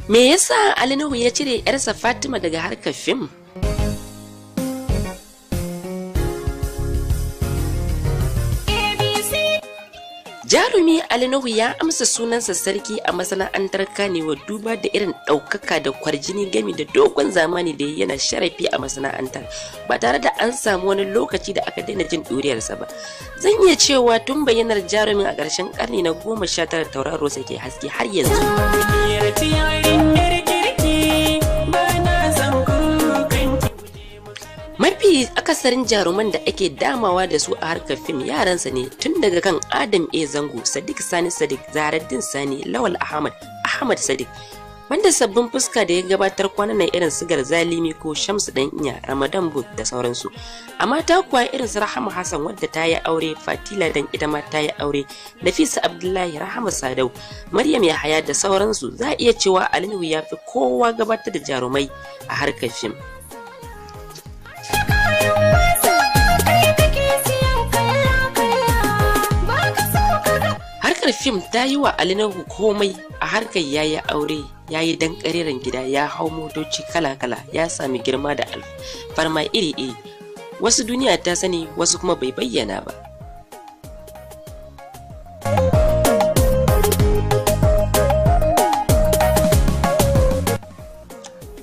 Me yasa Ali Nuhu ya cire 'yarsa Fatima daga harkar fim? Jarumi Ali Nuhu ya amsa sunansa sarki a masana'antar Kannywood duba da irin ɗaukaka da kwarjini gami da dogon zamani da yana sharafi a masana'antar ba tare da an samu wani lokaci da aka daina jin ɗuriyarsa ba. Zan iya cewa tun bayyanar jarumin a ƙarshen ƙarni na 19 tauraro sa ke haske har yanzu. Mafi akasarin jaruman da ake damawa da su a harkar fim yaransa ne tun daga kan Adam A. Zango, Sadiq Sani Sadiq, Zaharaddin Sani, Lawal Ahmad, Ahmad Sadiq. Banda sabbin fuska da ya gabatar kwanan nan irin su Garzalimi ko Shamsu Dan Iya, Ramadan Booth da sauransu. Amma ta kuwa irin su Rahama Hassan wadda ta yi aure, Fatila Dan ita ma ta yi aure, Nafisa Abdullahi, Rahama Sadau, Maryam Yahaya da sauransu, za a iya cewa Ali Nuhu ya fi kowa gabatar da jarumai a harkar fim. Harkar fim ta yi wa Ali Nuhu komai a harkar. Ya yi aure, ya yi dan kareren gida, ya hau motoci kala-kala, ya sami girma da alfarma iri-iri. Wasu duniya ta sani, wasu kuma bai bayyana ba.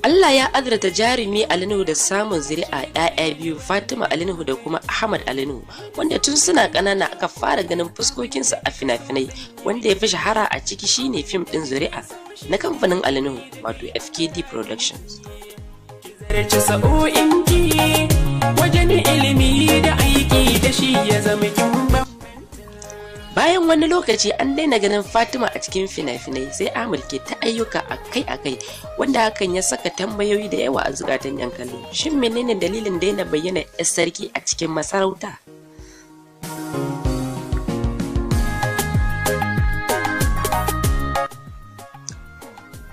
Allah ya azurta jarumi Ali Nuhu da samun zuri'a, 'ya'ya biyu, Fatima Ali Nuhu da kuma Ahmad Ali Nuhu, wanda tun suna ƙanana aka fara ganin fuskokinsu a fina-finai, wanda ya fi shahara a ciki shine fim ɗin Zuri'a na kamfanin Ali Nuhu wato FKD Productions. Wajen ilimi da aiki da shi ya zama kin. Bayan wani lokaci an daina ganin Fatima a cikin fina-finai, sai Ahmad ke ta ayyuka akai-akai, wanda hakan ya saka tambayoyi da yawa a zukatan yan kallo. Shin menene dalilin daina bayyana 'yar sarki a cikin masarauta?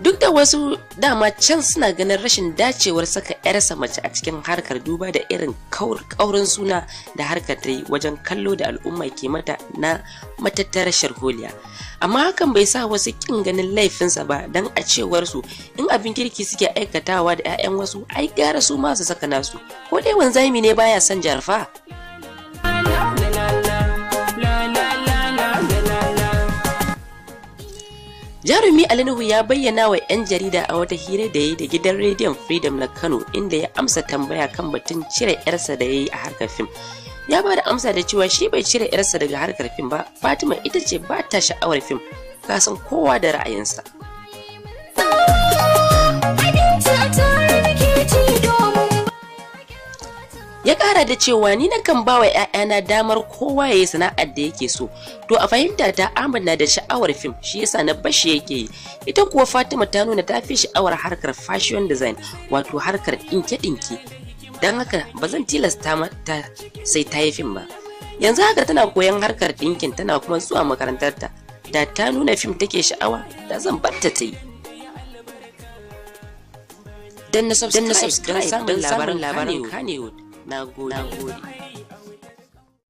Duk da wasu dama can suna ganin rashin dacewar saka 'yarsa mace a cikin harkar, duba da irin kaurin suna da harkar ta yi wajen kallo da al'umma ke mata na matattarar sharholiya, amma hakan bai sa wasu kin ganin laifinsa ba, don a cewar su in abin kirki suke aikatawa da 'ya'yan wasu, ai gara su ma su saka nasu. Ko dai wanzami ne baya son jarfa? Jarumi Ali Nuhu ya bayyana wa 'yan jarida a wata hira da ya yi da gidan rediyon Freedom na Kano, inda ya amsa tambaya kan batun cire 'yarsa da ya yi a harkar fim. Ya ba da amsa da cewa shi bai cire 'yarsa daga harkar fim ba, Fatima ita ce ba ta sha'awar fim, kasan kowa da ra'ayinsa. Abinci a tare muke ci domin Ya kara da cewa ni nakan ba wa 'ya'yana damar kowa ya yi sana'ar da yake so. To a fahimta ta, Ahmad na da sha'awar fim, shi yasa na bashi yake yi. Ita kuwa Fatima ta nuna ta fi sha'awar harkar fashion design, wato harkar ɗinke-ɗinke, don haka ba zan tilasta mata sai ta yi fim ba. Yanzu haka tana koyon harkar ɗinkin, tana kuma zuwa makarantarta. Da ta nuna fim take sha'awa, da zan barta ta yi. Danna subscribe don samun labaran Kannywood. Na gode.